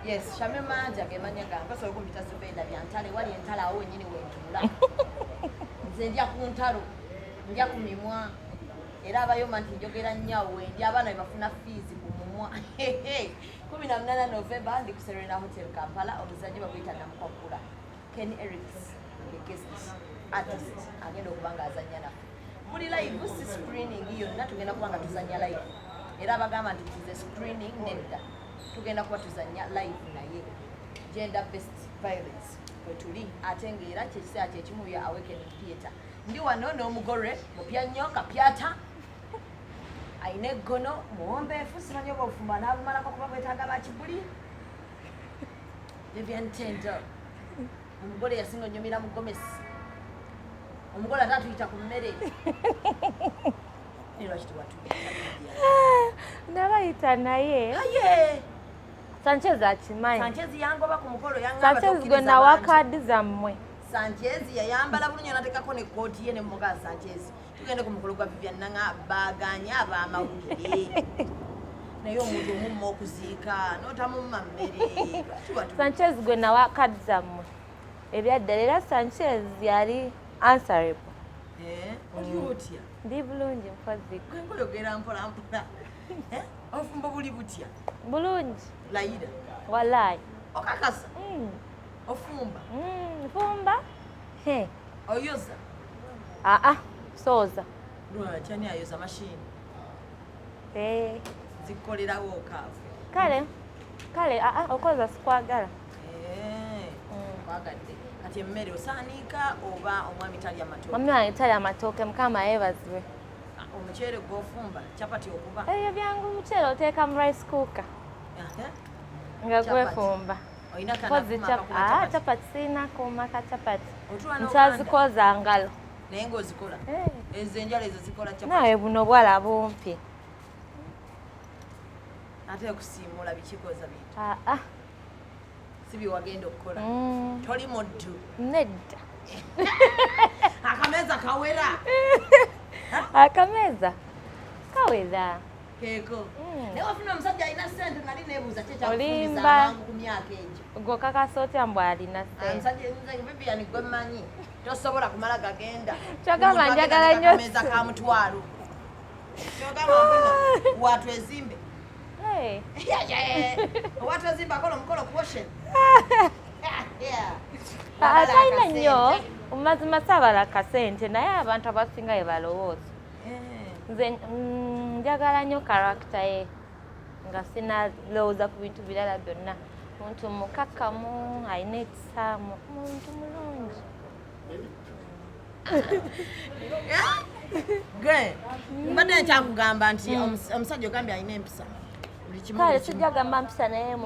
Yes, Shamim Manja ge mannya gange. Osobola okumpita Zubeda Byantale, wali entalo awo wennyini wentuula. Nze ndya ku ntalo, ndya ku mimwa. Era abayomba nti njogera nnyo awo wendi, abaana be bafuna fiizi ku mumwa. 18 November ndi ku Serena Hotel Kampala, omuzannyo baguyita Namukwakkula. Ken Erics ye guest artist agenda okuba ng'azannya naffe. Buli live, si screening yonna, tugenda kuba nga tuzannya live. Era abagamba nti it is a screening, nedda. Tugenda kuba tuzannya live naye gender based violence kwe tuli, ate ng'era kyekiseera kyekimu ya Awakening Theatre. Ndi wano n'omugole mupya nnyo, kapyata, ayina eggono, muwombeefu, simanyi oba obufumbo anaabumalako kuba bwetaaga bakibuli. Vivian Tendo, omugole yasinga onyumira mu gomesi, omugole ate atuyita ku mmere. Naye lwaki tewatuyita? Nabayita naye. Aye. Sanchez akimanyi. Sanchez yangoba ku mukolo, yaŋŋamba Sanchez gwe tokkiriza nawa bantu. Kaadi zammwe. Sanchez yayambala bulungi, natekako nekkooti ye nemugaa. Sanchez, tugende ku mukolo gwa Vivian, nanga baganye abamawulire, naye omuntu omumma okuziika n'otamumma mmere, lwaki watu? Sanchez gwe nawa kaadi zammwe ebyaddala, era Sanchez yali answerable. Eh, oli otya? Ndi bulungi, mpozi. Gwe ngoyogera mpola mpola. Eh, obufumbo buli butya? Bulungi. Layira. Walayi. Okakasa? Ofumba? Nfumba. He. Oyoza? Aa, sooza. Lwaki? Ani ayoza? Mashini? Eh, zikukolerawo okaavu? Kale aa, okwoza sikwagala. Eh, kwagadde. Kati emmere osaaniika oba omwami talya matooke? Mami wange talya amatooke, Mukama yeebazibwe. Ah, omuceere gw'ofumba, capati okuba? Ebyo byangu, omuceere oteeka mu rice cooker nga Chapati. gwefumba. Olina Mpozi kanakuma akakuba chapati? Chapati sirina kuuma ka chapati. Otula n'oganda? Nkyazikoza ngalo. Naye ng'ozikola? Eh. Ezo enjala ezo zikola chapati? Nawe buno bwala bumpi. Ate okusiimula bikikoza bintu? Aa. Si bye wagenda okukola? Toli muddu? Nedda. Akameeza kawera? Akameeza kawera. Keeko. Naye wafuna omusajja alina sente, nali neebuuza ki ekyakufumbisa Olimba. amangu ku myaka egyo. Gwe okakasa otya mbw alina sente? Omusajja nze Vivian gwe mmanyi, tosobola kumala gagenda. Kyogamba Omuntu njagala agenda nnyo n'akameeza ka mutwalo, kyogamba mbwino watwezimbe. Hey. Owatwezimbe akola omukolo ku ocean. Ah, talina nnyo. Mumazima saabala kasente, naye abantu abasinga bye balowooza. Nze njagala nnyo character ye, nga sinalowooza ku bintu birala byonna. Muntu mukakkamu, alina ekisa, muntu mulungi. Gwe mbadde nkyakugamba nti omusajja ogambye alina empisa, buli kimu, Kale buli kimu. sijja gamba mpisa, naye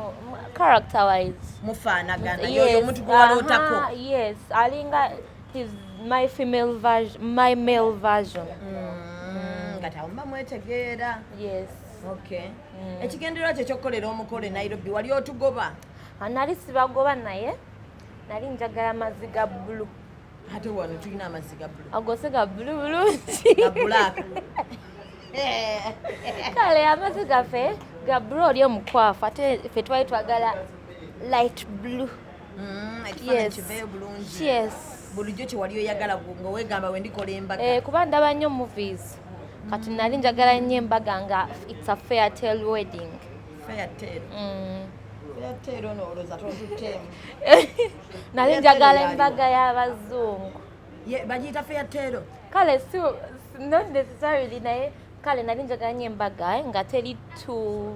character wise Mufaanagana? Yes, Yoyo omuntu gwe walootako? Aha, yes, alinga he's my female version, my male version. Kati awo muba mwetegeera. Yes. Okay, ekigendererwa kye ekyokukolera omukolo e Nairobi, wali otugoba? Ah, nali sibagoba, naye nali njagala amazzi ga blue. Ate wano tulina amazzi ga blue? Ago si ga blue bulungi. Ga black. Kale amazzi gaffe ga blue oli omukwafu, ate ffe twali twagala light blue. Ekifaananyi Yes. kiveeyo bulungi. Yes. Bulijjo kye wali oyagala nga weegamba wendikola embaga? Eh, kuba ndaba nnyo movies, kati nali njagala nnyo embaga nga it's a fair tale wedding. Fair tale. Fair tale ono olowooza tontutteemu. Nali Fair njagala tale embaga y'abazungu. Ye bagiyita fair tale? Kale si not necessarily, naye kale nali njagala nnyo embaga nga teri too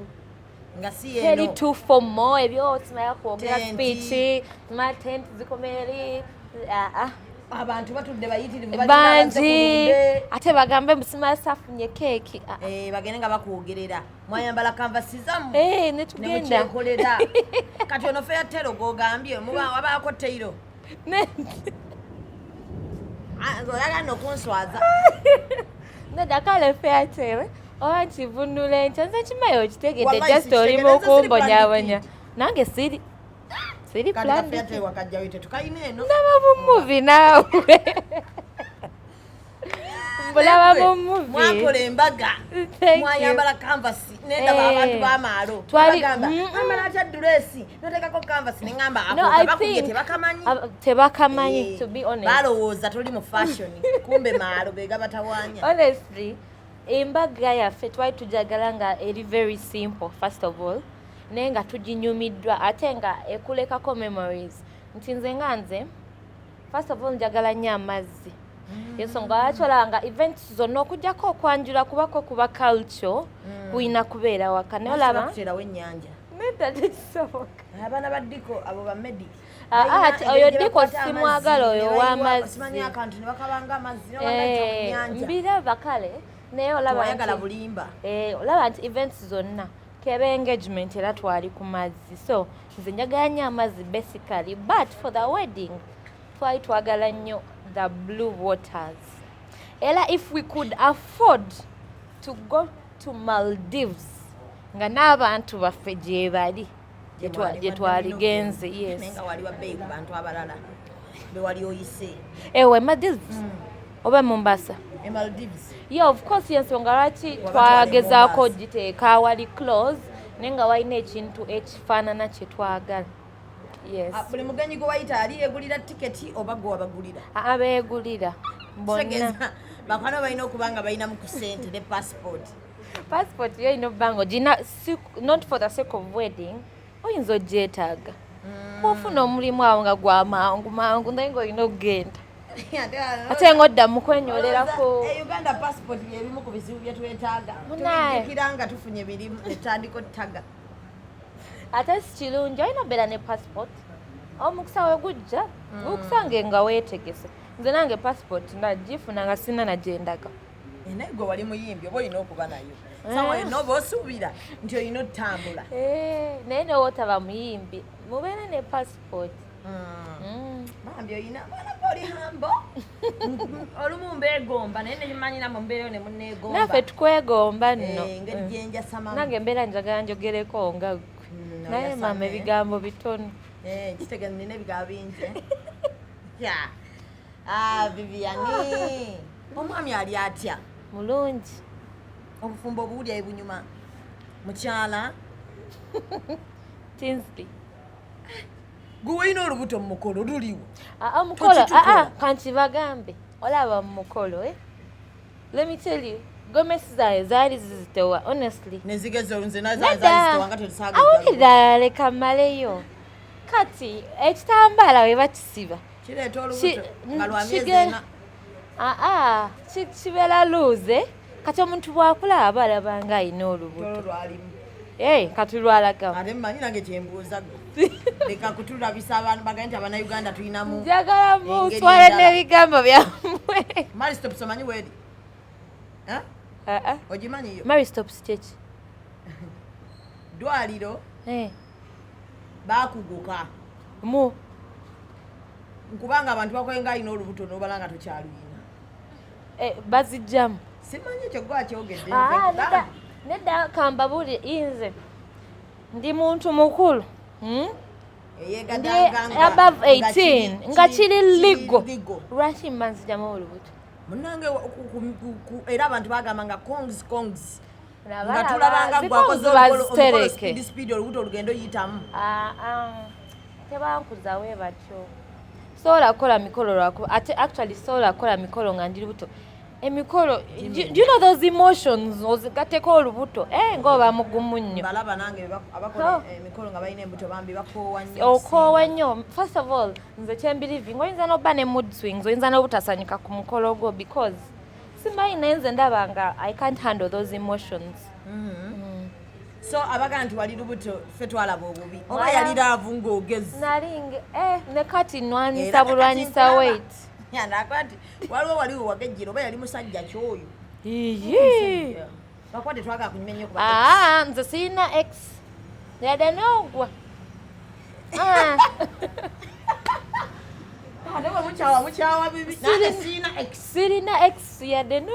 Nga si teri eno too formal, ebyo simanya kwogera Tenti. speech, simanya tent zikoma eri, ah, ah. Abantu batudde bayitirivu. Bangi, ate bagambe simanya safunye keeki. Ah, ah. Eh, bagende nga bakwogerera mwayambala kanvasi zammwe. Eh, ne tugenda. Nemukyekolera. Kati ono fair tale gwogambye muba wabaako teiro? Ah, oyagala nno okunswaza. Nedda, kale fair tale oba nkivunula enkya, nze kimayi okitegedde. Wallahi Just oli sikitegedde, nze siri mukumbonyaabonya. Nange siri Kati planned. ka fair tale wakajjayo, tetukalina eno. Ndaba bu movie naawe. Mulaba mu movie. Mwakola embaga. Thank you. Mwayambala canvas, nendaba Eh. abantu bamaalo bagamba, "Ambala atya dress notekako canvas?" Neŋamba No, I bakubye think tebakamanyi. Tebakamanyi, Eh, to be honest. Balowooza toli mu fashion, kumbe maalo begabatawaanya. Honestly, embaga yaffe twali tujagala nga eri very simple first of all, naye nga tuginyumiddwa ate nga ekulekako memories, nti nze nga nze first of all njagala nnyo amazzi. Ensonga lwaki olaba nga events zonna okugjako okwanjula kubako kuba culture kulina kubeera waka, naye olaba Bakuterawo ennyanja. Nedda, tekisoboka. Abaana ba Diko abo ba medic. Ah, ah, oyo Diko simwagala, oyo ow'amazzi. Simanyi akantu ne bakabanga amazzi Eh, nonyanja. Mbiraba kale, naye olaba Tewayagala nti bulimba. Eh, olaba nti events zonna keba engagement era twali ku mazzi, so nze njagala nnyo amazzi basically, but for the wedding twali twagala nnyo the blue waters. Era if we could afford to go to Maldives nga n'abantu baffe gye bali, gye twaligenze, yes. Naye nga wali wa bbeeyi ku bantu abalala be wali oyise. Ewe Maldives oba Mombasa? E Maldives. Yeah, of course, yensonga lwaki Waba twagezaako twala e ogiteeka awali close, naye nga walina ekintu ekifaanana kye twagala, yes. Ah, buli mugenyi gwe wayita ali yegulira tiketi oba gwe wabagulira? Abeegulira bonna. Kitegeeza bakwano balina okuba nga balinamu ku ssente ne passport. Passport yo erina okuba nga ogina, not for the sake of wedding, oyinza ogyetaaga bwofuna omulimu awo nga gwa mangu mangu, naye nga olina okugenda ate nga odda mu kwenyoolerako. E Uganda passport byebimu ku bizibu bye twetaaga. Munaye. Tubijjukira nga tufunye emirimu netutandika ottaga. Ate si kirungi, olina obeera ne passport, omukisa we gujja gukusange nga weetegese. Nze nange passport nagifuna nga sina nagyendaga. Eh, naye gwe wali muyimbi, oba olina okuba nayo sawa yonna, oba osuubira nti olina otutambula. Eh, naye newootaba muyimbi, mubeere ne passport. Bambi olina mwana gwe oli hambo. Olumu mbeegomba, naye nemanyi namwe mubeereyo ne muneegomba. Naffe tukwegomba nno. Eh, engeri gyenjasamamu. Nange mbeera njagala njogereko nga ggwe, naye oyasame. Maama, ebigambo bitono. Eh, kitegeeza nina ebigambo bingi, eh? Ya. Ah, Viviani, omwami ali atya? Mulungi. Obufumbo obuwulya ebunyuma mukyala? Tinsley. Gwe walina olubuto mu mukolo luliwo? Ah, omukolo. Tokitukola. Ah, ah, kankibagambe, olaba mu mukolo, eh? Let me tell you, gomesi zange zaali zizitowa, honestly. Nezigeza nze. Nedda. Nazazitowanga tetusaaga. Awulira, leka mmaleyo. Kati ekitambaala we bakisiba Kireeta olubuto nga lwa myezi 4. Aa, kibeera loose. Kati omuntu bw'akulaba aba alaba nga alina olubuto. Tolo lwalimu. Eh, kati lwalagamu. Ate mmanyi nange kyembuuza gwe, leka kutulabisa abantu bagambe nti Abannayuganda tulinamu Njagala engeri mutwale endala. n'ebigambo byammwe. Maristops omanyi weeri? Eh? Ah, ah. Ogimanyiyo? Mary Stops kyeki? Ddwaliro. Eh, Baakuguka mu nkubanga abantu bakolenga alina olubuto n'obala nga tokyaluyina. Eh, bazijjamu. Simanyi ekyo gwe akyogedde. Ah, nedda, nedda, kambabuulire, nze ndi muntu mukulu, Ndi above 18 nga kiri legal, lwaki mba nzijjamu olubuto? Munange era abantu bagamba nga congs congs nga Nabalaba, tulabanga zi gwakoze congs omukolo bazitereke. Speed speed olubuto olugendo yitamu. Ah, ah, tebankuza we batyo. Sobola kukola mikolo lwakuba ate actually sobola kukola mikolo nga ndi lubuto. Emikolo, do you know those emotions ozigateko olubuto, eh, ng'oba mugumu nnyo. Balaba nange abakola Oh. emikolo nga balina embuto, bambi bakoowa nnyo. Okoowa nnyo. First of all, nze kyembirivi ngaoyinza n'obba ne mood swings, oyinza n'obutasanyuka ku mukolo gwo because simanyi, naye nze ndaba nga I can't handle those emotions. So abagaa nti wali lubuto, ffe twalaba obubi oba Wala. yali love ng'ogezi? Nalinga, eh, ne kati nwanisa Era bulwanisa kati nkulaba. weight. Yandakuba nti waliwo waliwo wagejjera oba yali musajja kyoyo. Iye. Bakuba tetwagala kunyumya nnyo kuba. Ah, nze sirina ex yadde n'ogwa. Ah, Ate bwe mukyawa mukyawa bibi. Nange siina ex. Sirina ex yadde no.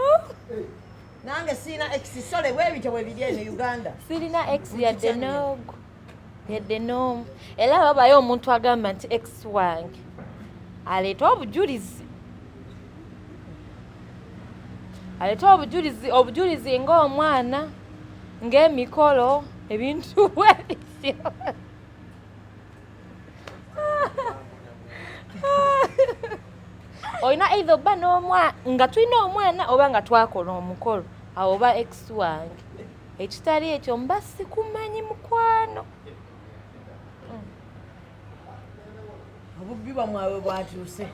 Nange siina ex, sole bwebityo bwe biri eno Uganda. Sirina ex yadde Mukitya nnyo. n'ogwa yadde n'omu. Era wabayo omuntu agamba nti ex wange, aleete obujulizi. Aleete obujulizi, obujulizi ng'omwana, ng'emikolo, ebintu bwe bityo. Olina either oba n'omwana nga tulina omwana oba nga twakola omukolo, awo oba ex wange. Ekitali ekyo mba sikumanyi, mukwano. Obubbi bwamwawe bwatuuse.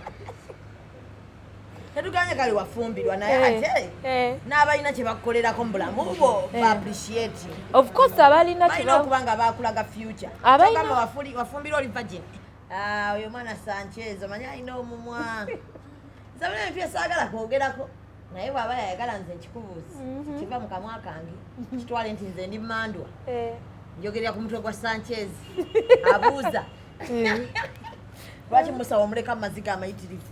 Tetuganye kale wafumbirwa, naye ate n'abalina kye bakukolerako mu bulamu bwo ba appreciate. Of course, abalina balina okuba nga bakulaga future. Ogamba wafumbirwa oli virgin. Ah, oyo mwana Sanchez omanyi alina omumwa. Nze buli ebintu byesaagala kwogerako, naye bw'aba yayagala nze nkikubuuza, kiva mu kamwa kange, kitwale nti nze ndi mandwa. Njogerera ku mutwe gwa Sanchez abuuza, lwaki musawo omuleka mu maziga amayitirivu?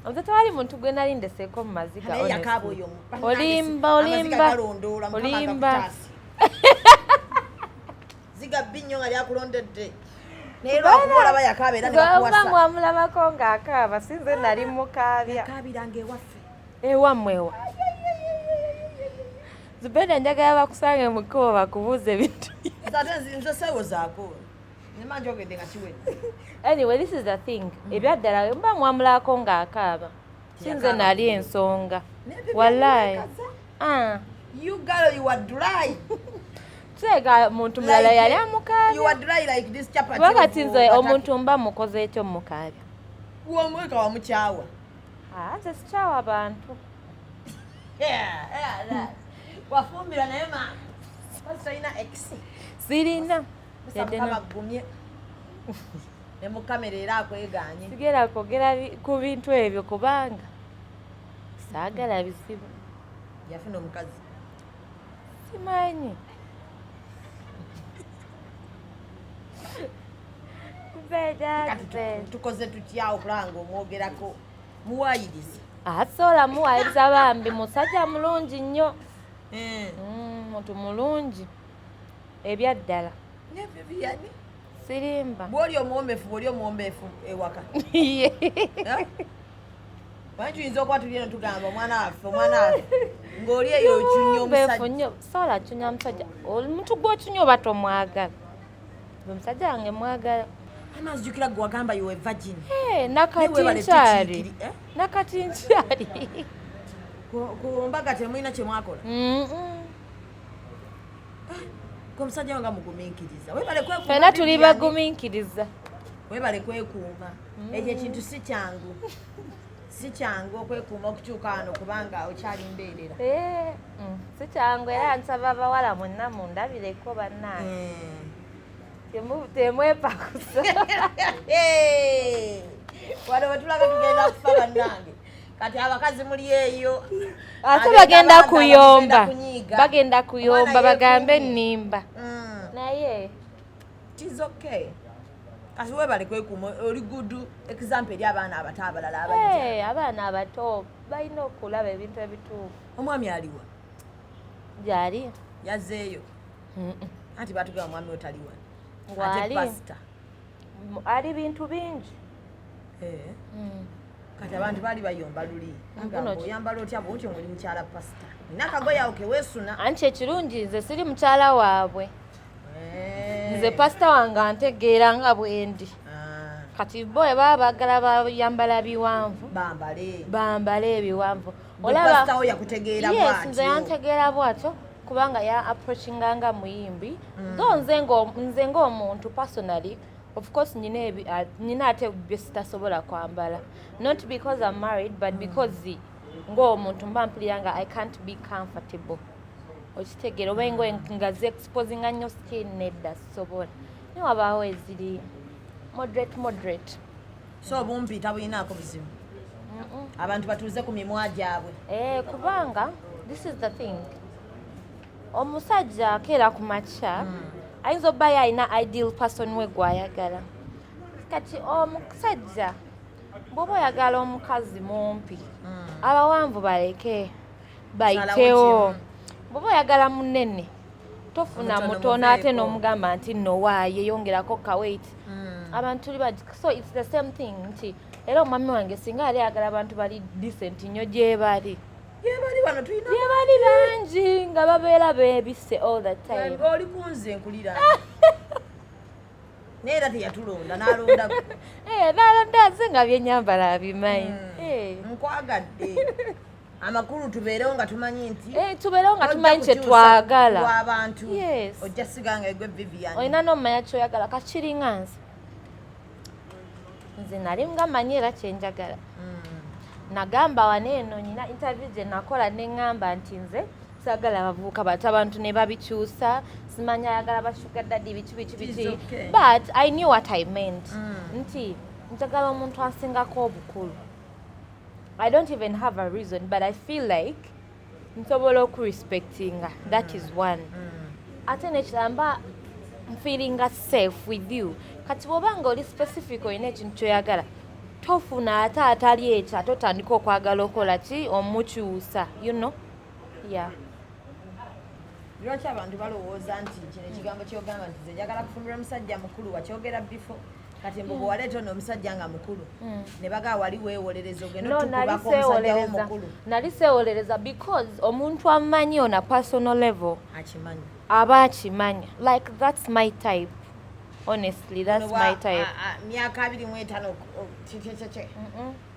Nze tewali muntu gwe nali ndeseeko mu maziga, naye honestly. Yakaaba oyo. Olimba, Amaziga olimba. galondoola, Mukama Olimba. agakutaase. Ziga bbi nnyo nga lyakulondedde, naye lwakuba olaba yakaaba era ne Oba bakuwasa. Mwamulabako ng'akaaba, si nze nali mukaabya. Yakaabiranga ewaffe. Ewammwe ewa? Zubeda, njagala bakusange mu kkubo bakubuuza ebintu. Nze ate nze seewozaako, nema njogedde nga kiwedde. Anyway, this is the thing, ebyaddala mba mwamulako ng'akaaba, si nze Teyakaaba. nali ensonga. Nebyo Wallahi. byamwekaza. Ah, You girl, you are dry. Teega muntu mulala yali amukaabya. You are dry like this chapati. Kuba kati of nze Bataki. omuntu mba mukoze ekyo mukaabya. Womweka wamukyawa. Ah, nze sikyawa bantu. Yeah. Wafumbirwa naye ma tolina ex? Sirina. Yadde Mukama agumye ne mu kamera era akweganye. Sigera kwogera ku bintu ebyo kubanga saagala bizibu. Yafuna omukazi? Simanyi. Kati tukoze tutya okulaba nga omwogerako muwayiriza? Asobola muwayiriza, bambi musajja mulungi nnyo. Muntu mulungi ebyaddala. Nebyo biyani. Sirimba. Bwoli omuwombeefu, bwoli omuwombeefu ewaka. Ye. Eh? Manyi tuyinza okuba tuli eno tugamba omwana waffe, omwana waffe, ng'oli eyo ocunya Muwombeefu omusajja. nnyo. Sobola cunya musajja. Omuntu gw'ocunya oba tomwagala. Bwe musajja wange mwagala. Anazijukira gwe wagamba you were virgin. Eh, nakati Naye weebale nkyali. tukiikiri, eh? Nakati nkyali. Ku mbaga temulina kye mwakola? Gwe omusajja wange mugumiikiriza, webale kwekuuma. Ffenna tuli Vivian. bagumiikiriza. Webale kwekuuma, ekyo ekintu si kyangu, si kyangu okwekuuma okutuuka wano kubanga okyali mbeerera. Eh, si kyangu, era nsaba abawala mwenna mundabireko bannange. Temwepakusa. Hey! Wano wetulaga tugenda kufa bannange. Kati abakazi muli eyo Ate ab'enda bagenda bagamba kuyomba. tugenda kunyiiga. Bagenda kuyomba Omwana bagambe yeekuumye. nnimba, naye It is okay. Kati webale kwekuuma, oli good example eri abaana abato abalala abajja. Eh, abaana abato balina okulaba ebintu ebituufu. Omwami aliwa? Gyali. Yazzeeyo? Anti batugamba omwami otaliwa ate. Waali. Pasita. Ali bintu bingi. Eh. Kati abantu baali bayomba luli. Mbuno Agamba oyambala otya bwotyo ng'oli mukyala pasita, nina akagoye awo keweesuna. Anti ekirungi nze siri mukyala waabwe. Eh. Nze pasita wange antegeera nga bwendi. Ah, Kati bo bwe baba baagala bayambala biwanvu, bambale. bambale ebiwanvu. Pasita wo yakutegeera Yes, nze bw'atyo. yantegeera bwatyo kubanga ya approachinga nga muyimbi. Though nze ng'omuntu personally, of course nyina ate bye sitasobola kwambala, not because I'm married, but because ng'omuntu mba mpulira nga I can't be comfortable, okitegeera? Oba engoye nga ziexposinga nnyo skin, nedda, sisobola. Naye wabaawo eziri moderate, moderate. So obumpi tabulinaako buzibu? Abantu batuuze ku mimwa gyabwe. Eh, kubanga this is the thing, omusajja akeera ku makya ayinza obba ye alina ideal person we gw'ayagala. Kati omusajja bw'oba oyagala omukazi mumpi, abawanvu baleke bayitewo. Salawo. Bw'oba oyagala munene, tofuna Mutono mutono ate muveeko. n'omugamba nti nno waaye yongerako kaweight. Abantu tuli bagi, so it's the same thing nti era omwami wange singa yali ayagala abantu bali decent nnyo gye bali. Yebali wano tulina Yebali bangi nga babeera beebisse all the time. Oli kunze nkulira naye era teyatulonda, n'alonda gwe. Eh, n'alonda nze nga byenyambala abimanyi. Eh. Nkwagadde. Amakulu tubeerewo nga tumanyi nti Eh, tubeerewo nga tojja tumanyi kye kukyusa twagala. lw'abantu. Yes. Ojja sigala nga egwe Vivian. Olina n'omanya kyoyagala. Kakiringa nze, nze nali nga manyi era kyenjagala. Nagamba wano eno nyina interview gye nakola ne ŋŋamba nti nze saagala abavubuka bato, abantu ne babikyusa, simanyi ayagala ba sugar daddy, biki biki It is biki. okay. But I knew what I meant, nti njagala omuntu asingako obukulu. I don't even have a reason, but I feel like nsobola okurespectinga. That is one. Ate nekirala, mba nfeelinga safe with you. Kati bw'oba nga oli specific, olina ekintu kyoyagala, tofuna ate atali ekyo, ate otandika okwagala okola ki, omukyusa. Yeah. Lwaki abantu balowooza nti kino ekigambo kyogamba nti nze njagala kufumbirwa musajja mukulu, wakyogera before, kati mbu bwe waleeta ono omusajja nga mukulu ne bagaa wali weewolereza ogenda No, nali otukubako omusajja seewolereza. w'omukulu? Nali seewolereza because omuntu amanyi on a personal level akimanyi. Aba akimanya, like that's my type, honestly, that's my type. Myaka 25 kikekeke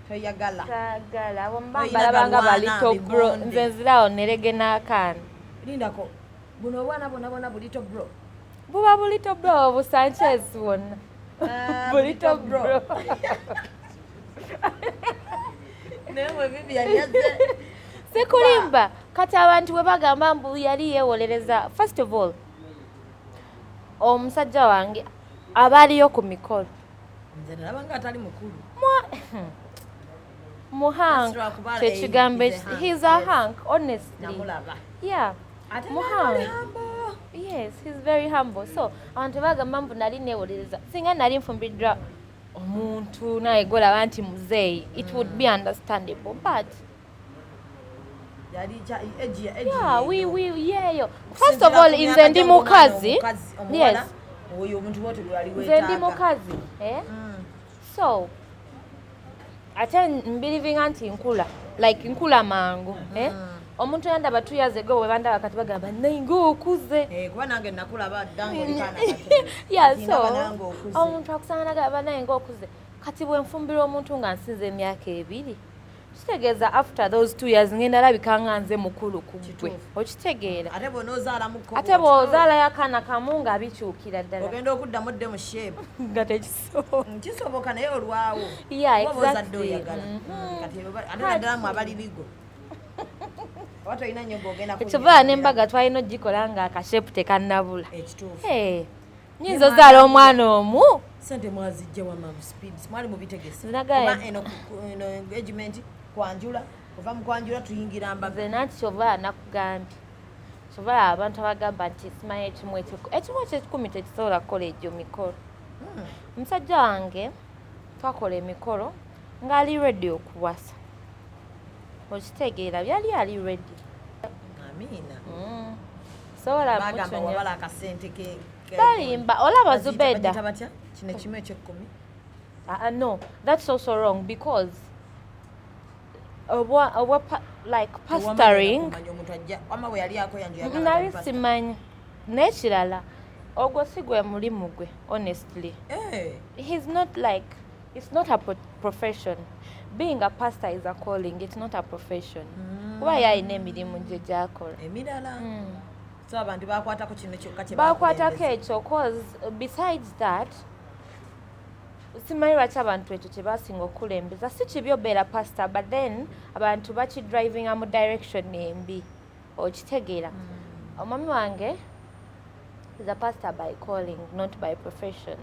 toyagala. Saagala abo. Mba Oyina mbalaba nga galwana, ba little bro. bigonde. Nze nzirawo nerege n'akaana. Lindako, buno obwana bwona bwona bu little bro. Buba bu little bro, obu Sanchez bwonna. Ah, Bu little bro. Naye mwe Vivian yazze. Sikulimba. Kati abantu bwe bagamba mbu yali yeewolereza, first of all, omusajja wange aba aliyo ku mikolo. Nze nalaba nga atali mukulu. Muhank. That's lwakuba, Kyekigambo. He's a hunk, He's a yes. hunk, honestly. Namulaba. Yeah. Ate Muhank. naye humble. Yes, he's very humble. So abantu bagamba mbu nali neewolereza, singa nali nfumbiddwa omuntu naye golaba nti muzeeyi, it would be understandable, but Yali age yeah, yeeyo. we yeeyo. First of all, nze ndi mukazi. Yes. Oyo omuntu bwotyo gwe wali Nze ndi weetaaga. mukazi, eh? So ate mbelievinga nti nkula, like nkula mangu, eh? Omuntu yandaba 2 years ago, bwe bandaba kati bagamba naye ngaokuze. Eh, kuba nange nakulaba dda ng'oli kaana kato. Yeah. Kati So ndaba nange okuze. omuntu akusanga nagamba naye ngaokuze. Kati bwe nfumbirwa omuntu nga nsinze emyaka 2, kitegeeza after those 2 years ngenda labika nga nze mukulu ku ggwe. Kituufu. Okitegeera? Ate bw'onoozaalamuko Ate bw'ozaalayo akaana kamu nga bikyukira ddala. Ogenda okuddamu dde mu shape. Nga tekisoboka. Kisoboka naye olwawo. Oba ozadde oyagala. Kati ate naddala mu abalirigo oba tolina nnyo gw'ogenda Ekiva n'embaga twalina ogikola nga akashape tekannabula. Ekituufu. Hey, nyinza ozaala omwana omu. Sente mwazijja wama speeds, mwali mubitegese? Nagaye. Kuba eno eno engagement, kwanjula, kuva mu kwanjula tuyingira mbaga. Nze nanti kyova nakugambye, kyova abantu abagamba nti simanyi ekimu ekimu ekyekikumi tekisobola kukola egyo mikolo. Omusajja wange twakola emikolo ng'ali ready okuwasa, okitegeera? Byali ali ready. Amiina. Sobola Bagamba mucunya. wabala akasente ke Balimba. Olaba Zubeda. Bagiyita batya kino ekimu ekyekkumi? No, that's also wrong because obwa like pastoring. Kumanya omuntu ajja wama bwe yali akoyanju. Nali simanyi. N'ekirala, ogwo si gwe mulimu gwe, honestly. He's not, like, it's not a profession. Being a pastor is a calling, it's not a profession, kuba ye alina emirimu gye gyakola. Emirala. So abantu bakwatako kino kyokka kye Bakwatako bakulembeza. ekyo, cause besides that, simanyi lwaki abantu ekyo kye basinga okukulembeza. Si kibi obeera pastor, but then abantu bakidrivinga mu direction embi, okitegeera? Omwami wange is a pastor by calling, not by profession.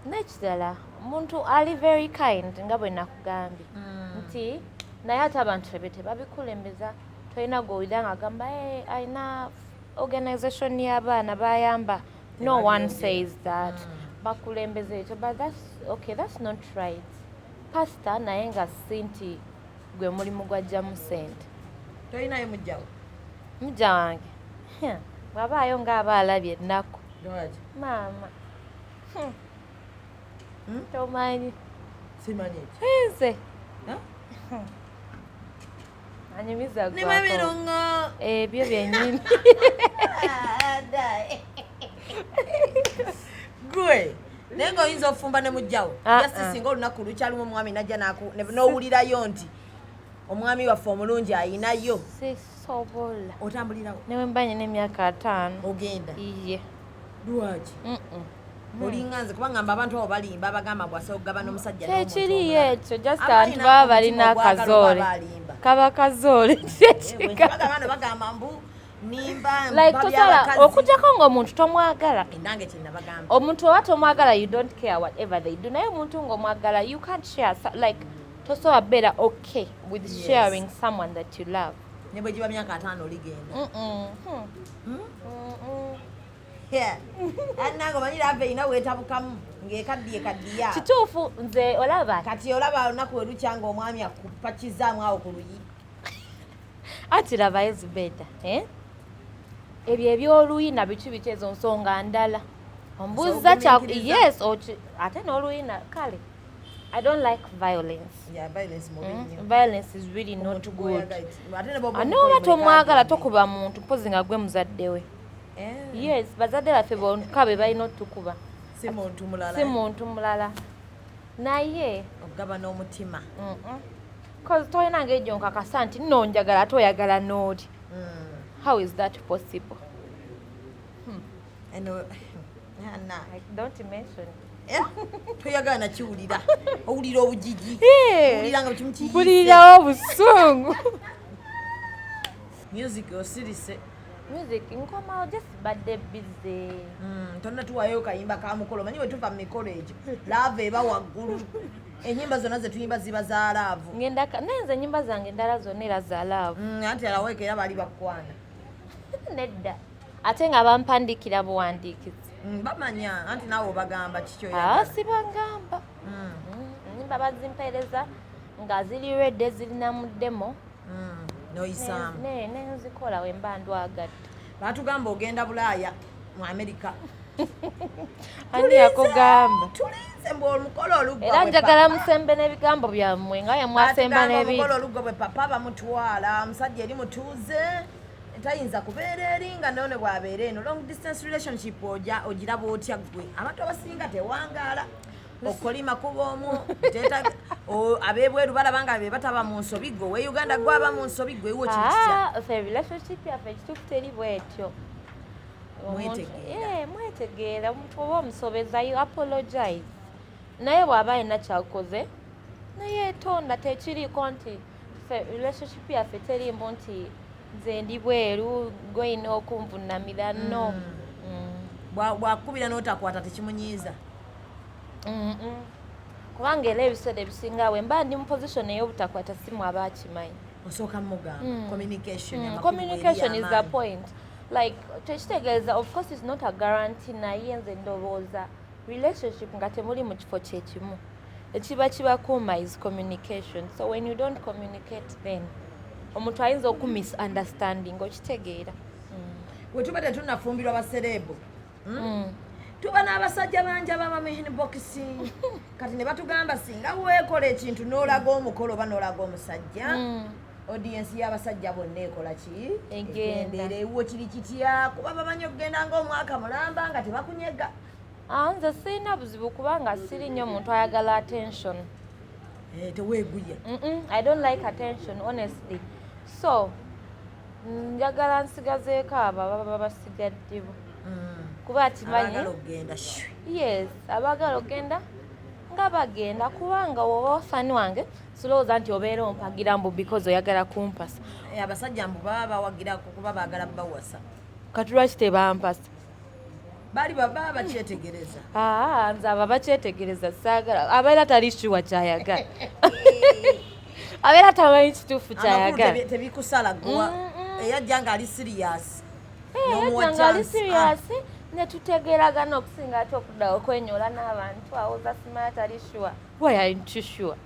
N'ekirala, omuntu ali very kind nga bwe nakugambye nti naye ate abantu ebyo tebabikulembeza. Tolina gwowulira nga agamba, "Hey, alina organization y'abaana bayamba." No one says that. Bakulembeza ekyo, but that's okay, that's not right. Pastor naye nga si nti gwe mulimu gwajjamu sente. Tolinayo mujjawo? Mujja wange bw'abaayo ng'aba alabye ennaku. Lwaki? Maama. Hmm? Tomanyi. Simanyi ekyo. Nze Huh? Anyumiza Ne gwako. mwebirungo. Ebyo byennyini. Gwe naye ngaoyinza ofumba ne mujjawo? Ah, Just ah. singa olunaku lukyalimu omwami najja n'owulirayo nti omwami waffe omulungi ayinayo. Sisobola. Otambulirawo. Newe mba nyina emyaka 50. Ogenda? Iye. Lwaki? Olinga nze, kuba ngamba abantu abo balimba abagamba bwasa okugabana omusajja n'omuntu Tekiriyo omulala. ekyo, just Aba abantu alina baba omutima balina ogwagala oba akazoole. balimba. Kaba kazoole. Kyekika. Bagamba no bagamba mbu nimba Like mba tosala byabakazi. okujjako ng'omuntu tomwagala. Enange kyenabagamba. Omuntu oba tomwagala, you don't care whatever they do, naye omuntu ng'omwagala, you can't share like tosobola beera okay with sharing someone that you love. Ne bwe giba myaka 50 oligenda? Mm-mm. Hmm. Mm-mm. Nange omanyi love erina weetabukamu ng'ekaddiye kaddiya. Kituufu, nze olaba. Kati olaba olunaku we lukya nga omwami akupakizaamu awo ku luyi. Anti laba Ezibeda, eh? Ebyo ebyoluyina biki biki, ezo nsonga ndala ombuuza kya Ogumiikiriza. Yes, ate n'oluyina kale, I don't like violence. Yeah, violence mubi nnyo. Violence is really not Omuntu good. gw'oyagala, ate ne bw'oba Ate omukoye oba muleka tomwagala, agende. tokuba muntu, mpozi nga gwe muzadde we. Yes, bazadde baffe bokka be balina otukuba. Si muntu mulala. Si muntu mulala, naye Okugabana omutima. Cause tolina ngeri gyonkakasa nti nno njagala ate oyagala n'oli. How is that possible? Eno ana. Like, don't mention. Eh, toyagala nakiwulira, owulira obugigi. Owulira nga kimu kiyise. Mpulirirawo obusungu. Music osirise? Music nkomawo, just badde busy. Tonnatuwayo kayimba ka mukolo. Manyi bwe tuva mu mikolo egyo, love eba waggulu, enyimba zonna zetuyimba ziba za love. Ngenda naye nze enyimba zange endala zonna era za love. Anti alaweeka era baali bakwana. Nedda, ate nga bampandikira buwandiikizi. Bamanya anti naawe obagamba kiki Ah, oyagala. sibagamba. Enyimba bazimpeereza nga ziri ready, zirina mu demo. Noyisaamu. Nenzikola we mba ndwagadde. Batugamba ogenda Bulaaya, mu Amerika. Ani yakugamba? Tulinze mbu omukolo oluggwa Era bwe njagala papa- musembe n'ebigambo byammwe nga ye mwasemba Batugamba n'ebi omukolo oluggwa bwe papa bamutwala, omusajja eri mutuuze tayinza kubeera eri nga none bw'abeera eno. Long distance relationship oja ogiraba otya ggwe? Abantu abasinga tewangaala, okolima kuba omu ab'ebweru balaba nga be bataba mu nsobi, gwe owe Uganda gwaba mu nsobi, gwe ewo kiri kitya? Ah, ffe relationship yaffe ekituufu teri bwetyo. Mwetegeera. Eh, mwetegeera. Omuntu oba omusobeza, you apologize, naye bw'aba alina kyakoze nayeetonda. Tekiriiko nti ffe relationship yaffe terimbu nti nze ndi bweru gweyina okunvunamira, no. Bwakubira n'otakwata tekimunyiiza? Kubanga era ebiseera ebisinga bwe mba ndi mu position ey'obutakwata simu aba akimanyi. Osooka mugamba. Communication, amakulu Communication eri is the amaanyi. point. Like tekitegeeza, of course it's not a guarantee, naye nze ndowooza relationship nga temuli mu kifo kyekimu, ekiba kibakuuma is communication. So when you don't communicate, then omuntu ayinza okumisunderstanding, okitegeera? Bwe tuba tetunnafumbirwa ba celeb, Tuba n'abasajja bangi ababa mu inbox. Kati ne batugamba singa weekola ekintu n'olaga omukolo oba n'olaga omusajja, audience y'abasajja bonna ekola ki? Egenda. Era ewuwo kiri kitya? Kuba bamanyi okugenda ng'omwaka mulamba nga tebakunyega. Ah, nze sirina buzibu kubanga siri nnyo omuntu ayagala attention. Eh, teweeguya? I don't like attention, honestly. So njagala nsigazeeko abo ababa basigaddewo kuba atimanyi. Abaagala okugenda shwi. Yes, abaagala okugenda nga bagenda, kubanga woba ofani wange silowooza nti obeera ompagira mbu because oyagala kumpasa. Eh, abasajja mbu baba bawagirako kuba baagala bawasa. Kati lwaki tebampasa? Baali baba bakyetegereza. Aa, nze abo abakyetegereza saagala. Abeera tali sure kyayagala, abeera tamanyi kituufu Amakulu kyayagala. Tebikusala gwa eyajja ng'ali serious n'omuwa Eyajja nga ali chance. serious netutegeeragana okusinga ate okudda okwenyola n'abantu awoza simanya tali sure. Why aren't you sure?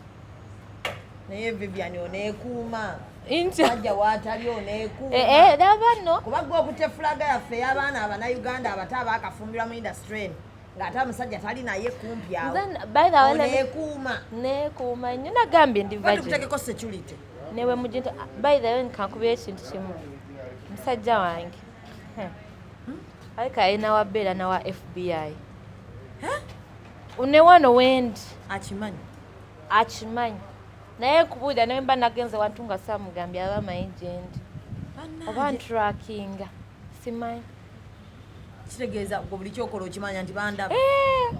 Naye Vivian oneekuuma. Nti sajja waatali oneekuuma. Eh, eh, laba nno. Kuba gwe okutta flag yaffe ey'abaana Abanayuganda abato abaakafumbirwa mu industry eno ng'ate omusajja tali naye kumpi awo. Nze by the way, Oneekuuma. Neekuuma nnyo, nagambye ndi Ba virgin. tukutekeko security. Newe mujinta, by the way, nkankubira ekintu kimu, musajja wange alika alina wabeera nawa FBI ne wano wendi. Akimanyi? Akimanyi, naye nkubuulira, naye mba nagenze wantu nga saamugambye, aba amanyi gyendi oba ntrackinga, simanyi. Kitegeeza gwe buli kyokola okimanya nti bandaba. Eh,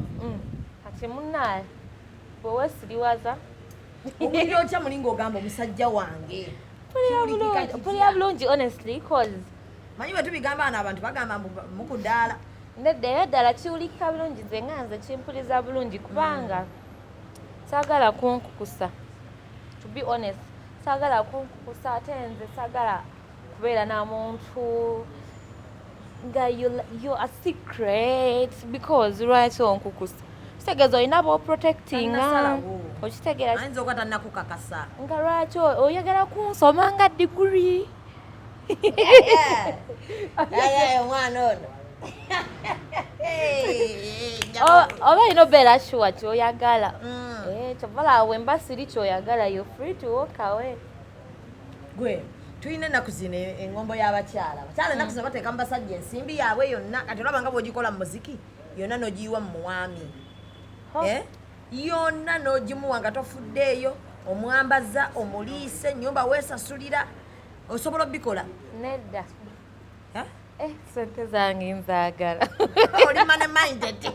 kati munaye bwewesiriwaza. Owulira otya muli ng'ogamba omusajja wange? Kiwulikika kitya? Mpulira bulungi, honestly, 'cause Manyi bwe tubigamba ano abantu bagamba mbu mukudaala. Nedda, era ddala kiwulikika bulungi. Nze nga nze kimpuliza bulungi kubanga saagala kunkukusa. To be honest, saagala kunkukusa, ate nze saagala kubeera na muntu nga you a secret, because lwaki onkukusa? Kitegeeza olina bw'oprotectinga. Tannasalawo. Okitegeera? Ayinza okuba tannakukakasa. Nga lwaki oyagala kunsoma nga diguri? Omwana ono. Oba olina obeera sure kyoyagala. Eh, kyovala wemba siri kyoyagala, you free to walk away. Gwe tulina ennaku zino engombo y'abakyala, abakyala ennaku zino bateeka mu basajja ensimbi yaabwe yonna. Kati olaba nga bw'ogikola mu muziki yonna n'ogiyiwa mu mwami. Ho. Eh? Yonna n'ogimuwa nga tofuddeeyo, omwambaza, omuliisa, ennyumba weesasulira, osobola obikola? Nedda. Eh? Eh, sente zange nzaagala. Oli money minded,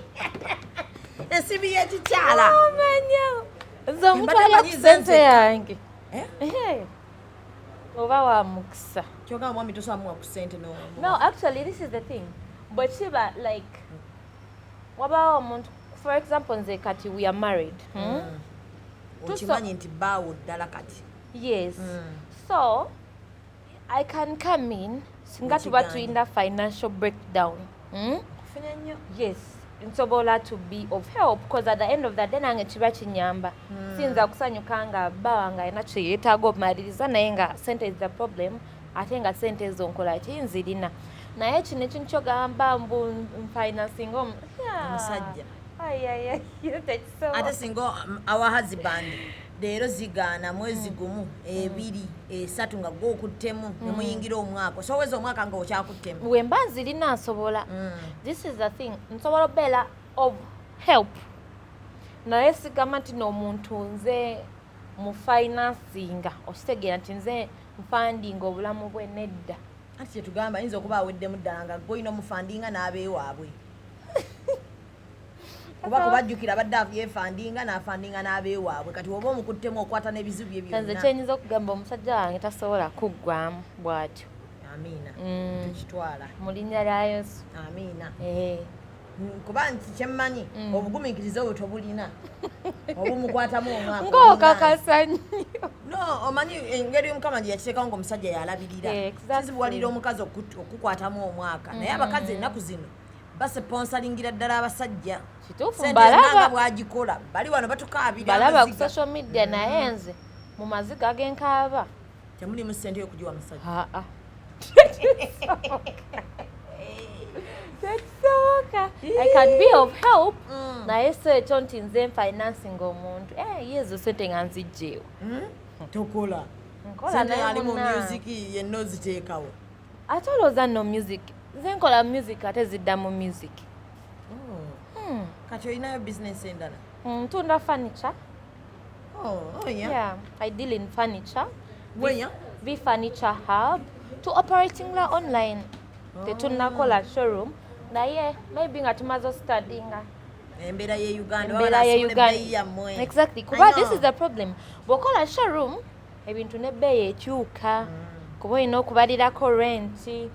ensimbi y'ekikyala. Omanya nze omuntu Mbadde alya manyi ku nze sente nzekka. yange. Eh? Eh, oba wa mukisa. Kyogamba mwami tosobola muwa ku sente? No. No, actually, this is the thing, bwe kiba like wabaawo omuntu, for example nze kati we are married, Okimanyi nti bbaawo ddala kati. Yes. So I can come in singa tuba Okiganye. tulina financial breakdown, Kufunya nnyo. Yes, nsobola to be of help, because at the end of the day nange kiba kinyamba. Siyinza kusanyuka nga bba wange alina kyeyeetaaga obumaliriza naye nga sente is the problem, ate nga sente ezo nkola ki, nzirina. Naye kino ekintu kyogamba mbu nfinancinga Omusajja. Tekisobola. Ate singa our husband leero zigaana mwezi gumu, 2, 3 nga gwokuttemu ne muyingira omwaka, osoweza omwaka nga okyakuttemu. Bwe mba nzirina nsobola. This is the thing, nsobola obeera of help, naye sigamba nti n'omuntu nze mu financinga, okitegeera nti nze nfundinga obulamu bwe, nedda. Anti kyetugamba ayinza okuba aweddemu ddala nga gwolina omufundinga n'abeewaabwe, kuba kubajjukira abadde yeefundinga n'afundinga n'abeewaabwe. Kati woba omukuttemu okwata n'ebizibu bye Nze byonna. kyenyinza okugamba, omusajja wange tasobola kuggwamu bw'atyo. Amiina. Tukitwala. Mu linnya lya Yesu. Amiina. Eh. Kuba nti kyemmanyi, obugumiikiriza obwo tobulina obumukwatamu omwaka. Ng'okakasa nnyo. No, omanyi engeri Omukama gye yakiteekawo ngaomusajja yalabirira. Eh, exactly. Kizibuwalira omukazi okukwatamu omwaka, naye abakazi ennaku zino basponsoringira ddala abasajja. Kituufu. Sente Mbalaba. yonna nga bwagikola bali wano batukaabira Balaba ku amaziga. social media, naye nze mu maziga genkaaba Temulimu sente yokugiwa musajja. Aa, tekisoboka. I can be of help, naye so ekyo nti nze financing omuntu, eh, yezo sente nga nzijjeewo. Tokola? Nkola, Sente naye ali mu munange. music yenna oziteekawo? Ate olowooza nno music, nze nkola music ate zidda mu music. Oh. Kati olinayo bizinesi endala? Ntunda furniture. Oh, yeah. Yeah, I deal in furniture. Where? V Furniture Hub to operating la online. Tetunnakola showroom, naye maybe nga tumaze studyinga embeera ye Uganda. Embeera ye Uganda. Yammwe. Exactly, kuba this is the problem, bw'okola showroom ebintu n'ebbeeyi ekyuka, kuba olina okubalirako renti,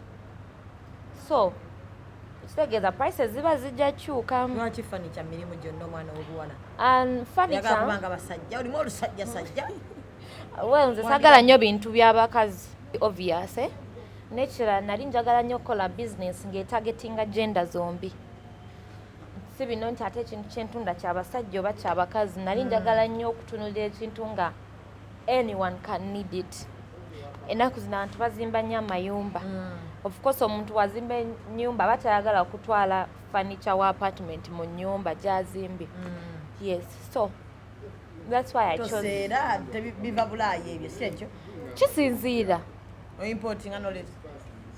so kitegeeza prices ziba zijja kyukamu. Lwaki furniture mirimu gyonna omwana w'obuwala? And Oyagala furniture kubanga basajja, olimu olusajjasajja. Well, nze saagala nnyo bintu by'abakazi, obvious, eh? Nekirala nali njagala nnyo okukola business ng'etargetinga gender zombi, si bino nti ate ekintu kyentunda kyabasajja oba kyabakazi. Nali njagala nnyo okutunulira ekintu nga anyone can need it. Ennaku zino abantu bazimba nnyo amayumba. Of course omuntu wazimba ennyumba aba tayagala kutwala furniture wa apartment mu nnyumba gy'azimbye. Yes, so that's why I chose. Toseera, biva Bulaaya ebyo, si ekyo? Kisinziira. Oimportinga knowledge?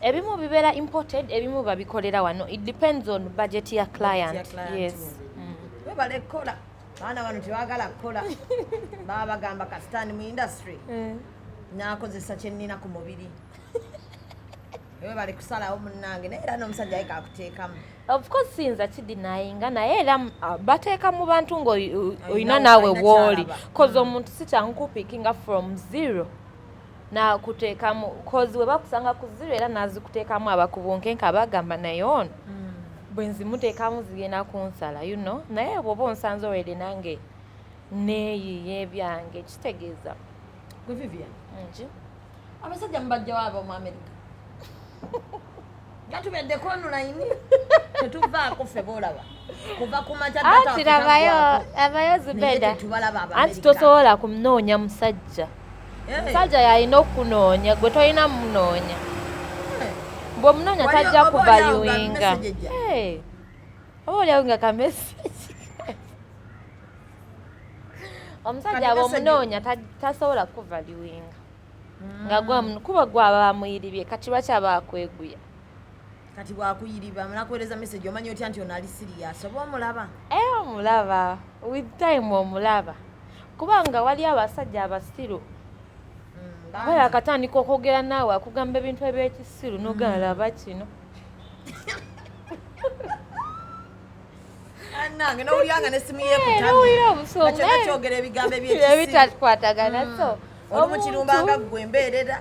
Ebimu bibeera imported, ebimu babikolera wano. It depends on budget ya client. Ya client. Yes. Webale kukola. Baana bano tebagala kukola, baba bagamba kasitani mu industry nakozesa kyenina ku mubiri. Webale kusalawo munnange, naye era n'omusajja aye kakuteekamu. Of course siyinza kidenyinga, naye era bateeka mu bantu ng'olina Olina- naawe olina wooli kyalaba. 'Cause omuntu si kyangu kupickinga from zero nakuteekamu, 'cause we bakusanga ku zero era nazikuteekamu abakubunkenke abagamba naye ono bwe nzimuteekamu zigenda kunsala. Naye bw'oba onsanze already nange neeyiya ebyange, kitegeeza Gwe Vivian, nki? Abasajja mubajjawo abo mu Amerika nga tubeddeko online, tetuvaako ffe boolaba kuva ku makya. Anti labayo, abayo Zubeda. Tetubalaba. Anti tosobola kunoonya musajja. Musajja yalina okunoonya, gwe tolina munoonya. Bw'omunoonya tajja oba oli awo nga kuvaluinga. message ejja. Hey, oba oliawo nga kamessage. Omusajja Kati bw'omunoonya tasobola kuvaluinga nga kuba gwaba bamuyiribye. Kati lwaki aba akweguya? Kati bwakuyiriba nakuweereza message, omanya otya nti ono ali serious oba omulaba? Era omulaba with time, omulaba kubanga wali abasajja abasiru aba yakatandika okwogera naawe akugamba ebintu ebyekisiru, nogamba laba kino. Nange nowulira nga nesimu Nowulira obusungu, yekutamye kyogera ebigambo ebyekisiru. Ebitakwatagana, so Olumu kirumbanga ggwe embeerera.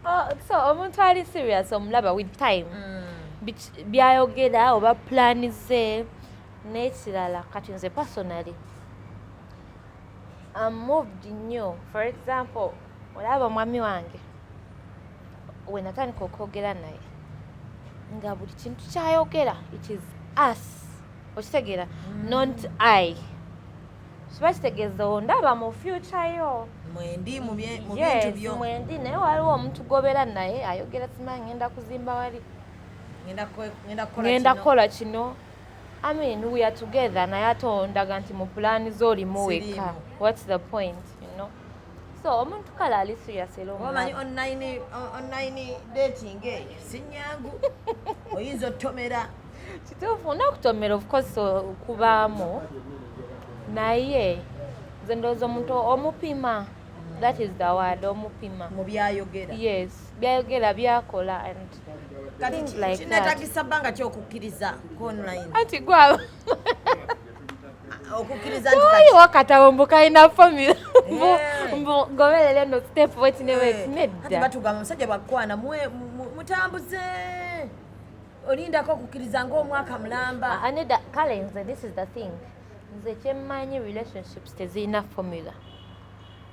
Oh, so omuntu ali serious omulaba with time. Byayogera oba plan ze n'ekirala. Kati nze personally I'm moved nnyo. For example, olaba omwami wange, we natandika okwogera naye nga buli kintu kyayogera it is us, okitegeera? Not I. Kiba kitegeeza ondaba mu future yo. Mwendi mu bintu Yes, byo. mwendi. Naye waliwo omuntu gobera naye ayogera simanyi ngenda kuzimba wali, ngenda kukola ngenda kino. kukola kino. I mean, we are together, naye ate ondaga nti mu pulaani z'olimu wekka. Siriimu. What's the point? So omuntu kale ali serious era Oba omanyi omulaba. Online dating eyo si nyangu, oyinza otomera. Kituufu, n'okutomera of course kubaamu, naye nze ndowooza omuntu omupima, that is the word, omupima. Mu byayogera. Yes, byayogera, byakola and Kati things like that. Kinetagisa bbanga kyokukkiriza ku online? Anti gwaba Okukkiriza nti kati tewaliwo katabo mbu kalina formula mbu mbu goberera eno step weti ne weti. Ati Nedda. batugamba omusajja bwakwana mutambuze, olindako okukkiriza ng'omwaka mulamba. Ah, nedda. Kale nze this is the thing, nze kyemmanyi, relationships tezirina formula.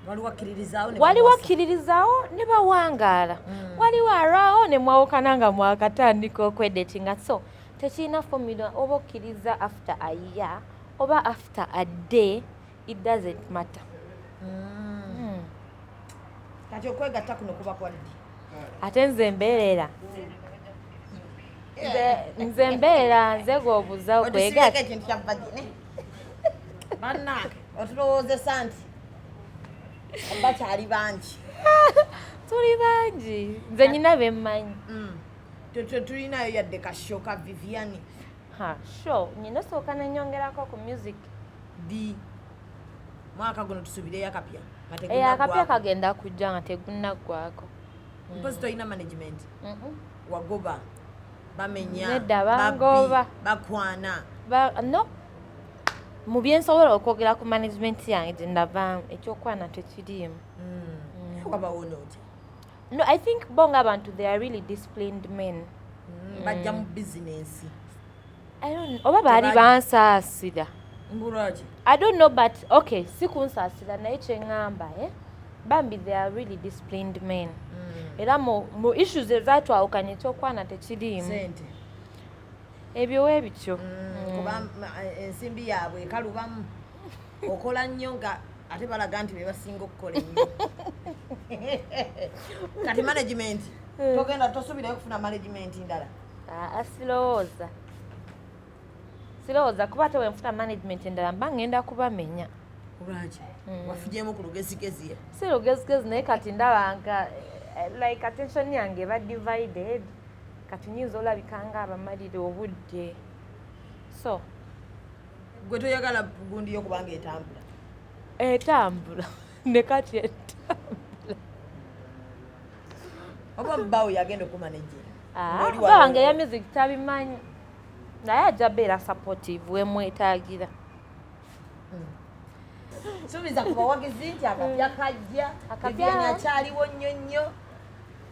Waliwo akkiririzaawo ne Waliwo bamuwasa. akkiririzaawo ne bawangaala, waliwo alwawo ne mwawukana nga mwakatandika okwedatinga. So tekirina formula. Oba okkiriza after a year oba after a day, it doesn't matter. Kati okwegatta kuno kuba kwa ddi? Ate nze mbeerera, nze mbeera nze gwobuza Otusibyeko okwegatta. ekintu kya virgin, bannange, otulowoozesa nti bakyali bangi. Tuli bangi, nze nyina bemmanyi. Tulinayo yadde kashow ka Viviani? Ha, sure, nyina osooka nenyongerako ku music. Ddi mwaka guno tusubireyo akapya nga Eh, tegunaggwako? Akapya kagenda kujja nga tegunaggwako. Mpozi tolina management? Mm-mm. Wagoba, bamenya? Nedda, Babbi, bangoba. bakwana? No, mu byensobola okwogera ku management yange gye ndavaamu, ekyokwana tekiriimu. Wabawona otya? No, I think bo ng'abantu they are really disciplined men. Bajja mu bizinensi. I don't, oba baali bansaasira. Mbulwaki? I don't know, but okay, si kunsaasira, naye kyeŋŋamba, eh? Bambi, they are really disciplined men. Era mu issues ezatwawukanye ekyokwana tekiriimu. Sente. Ebyo weebityo. Kuba ensimbi yaabwe ekalubamu, okola nnyo nga ate balaga nti be basinga okukola ennyo. Kati management togenda, tosuubirayo kufuna management ndala? Aa, sirowooza, sirowooza, kuba ate wenfuna management endala mba ngenda kubamenya. Lwaki wafugyemu ku lugezigezi? Si lugezigezi, naye kati ndaba nga like attention yange eba divided. Kati nyinza olabika nga abamalira obudde, so Gwe toyagala gundi yo kubanga etambula? Etambula, ne kati etambula. Oba mubawo yagenda okumanejera? Ah, bba wange ya music tabimanyi, naye ajja beera supportive wemwetaagira. Suubiza ku bawagizi nti akapya kajja. Akapya. Vivian akyaliwo nnyo nnyo.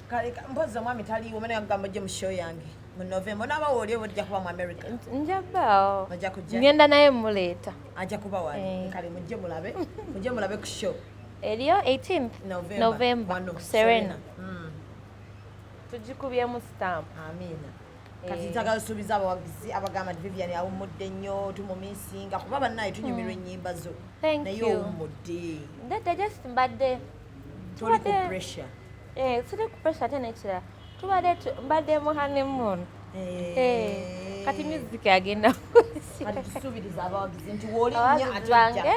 Kale mpozi omwami taliiwo, mene yagamba ojje mu show yange mu November. Onaabawo oli oba ojja kuba mu America? Nja bbaawo. Ojja kujja? Ngenda naye muleeta. Ajja kuba wali? Eh. Kale mujje mulabe ku show. Eriyo 18th November, November wano ku Serena. Tugikubyemu stamp. Amiina. Kati Eh. njagala osuubiza abawagizi abagamba nti Vivian awummudde nnyo, tumumisinga, kuba bannaye tunyumirwa ennyimba zo. Thank Naye you. owummudde? Nedda, just mbadde Toli ku pressure? Eh, siri ku pressure. Ate nekirala, tubadde mbadde mu honeymoon. Eh, kati music agenda. Kati tusuubiriza abawagizi nti w'olinnya Abawagizi ate bange, ojja.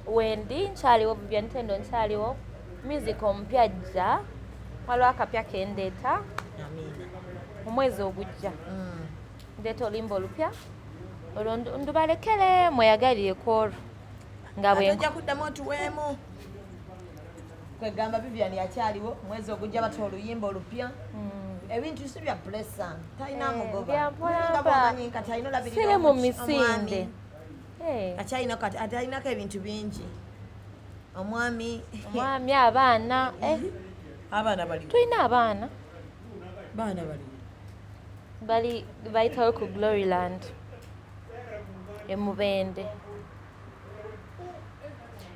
Wendi nkyaliwo, Vivian Tendo nkyaliwo. Music omupya ajja, waliwo akapya kendeeta Amiina. mu mwezi ogujja. Ndeeta oluyimba olupya, olwo ndubalekere mweyagalire ku olwo nga Ate bwe ojja kuddamu otuweemu kwegamba Vivian akyaliwo, mwezi ogujja bata oluyimba olupya. Ebintu si bya pressure, talina Eh, mugoba. bya mpola Nga mpola. bw'omanyi kati alina olabirira Siri mu misinde. omwami. Eh, Akyalina kati ate alinako ebintu bingi omwami. Omwami, abaana, eh, Abaana baliwo? Tulina abaana. Baana baliwo? Bali bayitawo ku Gloryland emubende.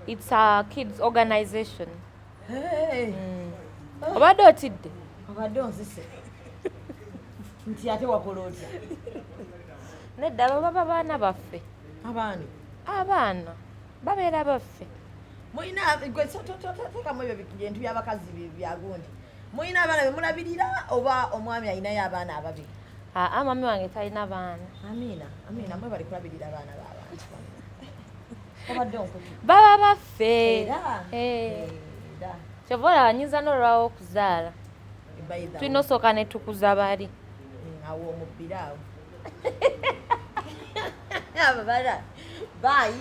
It's a kids organization. Hey, Obadde otidde? Obadde onzise nti ate wakola otya? Nedda, baba baana baffe. Abaana? Abaana babeera baffe. Mulina gwe teekamu ebyo bintu by'abakazi byagundi. Mulina abaana bemulabirira oba omwami alinayo abaana ababiri? Aa, mami wange talina baana. Amiina, amiina. Mwe bali kulabirira abaana b'abantu, obadde onkutu. Baba baffe. Era? Eh. Era. Kyova olaba nyinza n'olwawo okuzaala. By the way. Tulina osooka ne tukuza bali. Awo omubbira awo abo bala. Bye.